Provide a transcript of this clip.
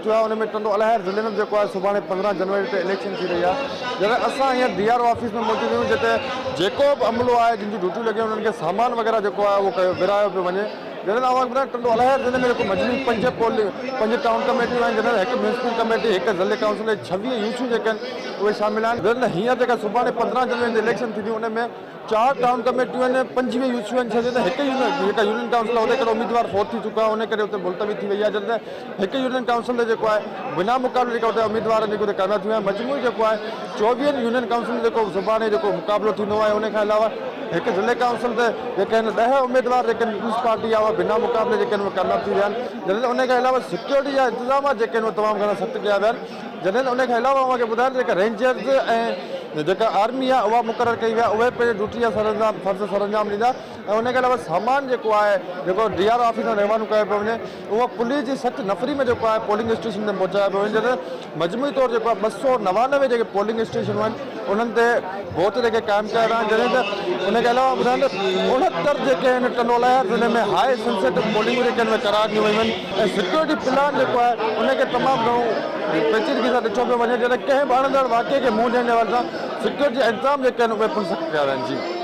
ٿيو آهي ان ۾ ٽنڊو الهيار ضلعي ۾ به جيڪو آهي سڀاڻي 15 جنوري تي اليڪشن ٿي رهي آهي جڏهن اسان هينئر ڊي آر او آفيس ۾ موجود آهيون جتي جيڪو به عملو آهي جن جون ڊيوٽيون لڳيون انهن کي سامان وغيره جيڪو آهي اهو ڪيو ورهايو پيو وڃي جڏهن اوهان کي ٻڌايان ٽنڊو الهيار ضلعي ۾ جيڪو مجموعي پنج پولنگ پنج ٽائون ڪميٽيون آهن جڏهن هڪ ميونسپل ڪميٽي هڪ ضلعي ڪائونسل ۽ 26 يو سيون جيڪي آهن اهي شامل آهن جڏهن هينئر جيڪا سڀاڻي 15 جنوري تي اليڪشن ٿيندي ان ۾ چار ٽائون ڪميٽيون آهن، 25 يو سيون آهن، جڏهن ته هڪ يونين جيڪا يونين ڪائونسل آهي اتي هڪڙو اميدوار فوت ٿي چڪو آهي ان ڪري اتي ملتوي ٿي وئي آهي جڏهن ته هڪ يونين ڪائونسل تي جيڪو آهي بنا مقابلي جيڪا اتي اميدوار آهن جيڪي اتي ڪامياب ٿي ويا آهن مجموعي جيڪو آهي چوويهن يونين ڪائونسل تي جيڪو سڀاڻي جيڪو مقابلو ٿيندو آهي ان کان علاوه هڪ ضلعي ڪائونسل تي جيڪي آهن ڏهه اميدوار جيڪي آهن پيپلز پارٽي جا اهي بنا مقابلي جيڪي آهن اهي ڪامياب ٿي ويا آهن جڏهن ته ان کان علاوه سيڪيورٽي جا انتظامات جيڪي آهن اهي تمام گهڻا سخت ڪيا ويا آهن جڏهن ته ان کان علاوه اوهان کي ٻڌايان ته جيڪا رينجرز ۽ جيڪا آرمي آهي اها مقرر ڪئي وئي آهي اهي پنهنجي ڊيوٽي جا سرانجام فرض سرانجام ڏيندا ۽ ان کان علاوه سامان جيڪو آهي جيڪو ڊي آر او آفيس مان روانو ڪيو پيو وڃي اهو پوليس جي سخت نفري ۾ جيڪو آهي پولنگ اسٽيشن تي پهچايو پيو وڃي جڏهن مجموعي طور جيڪو آهي 299 جيڪي پولنگ اسٽيشنون آهن انهن تي بوٿ جيڪي قائم ڪيا ويا آهن جڏهن ته ان کان علاوه ٻڌايان ته 69 جيڪي آهن ٽنڊو الهيار ضلعي ۾ هاء سينسيٽو پولنگون جيڪي آهن اهي قرار ڏنيون ويون آهن ۽ سيڪيورٽي پلان جيڪو آهي ان کي تمام گهڻو پيچيدگي سان ڏٺو پيو وڃي جڏهن ڪنهن به اڻندڙ واقعي کي منهن ڏيڻ جي حوالي سان سيڪيورٽي جا انتظام جيڪي آهن اهي پڻ سخت ڪيا ويا آهن جي.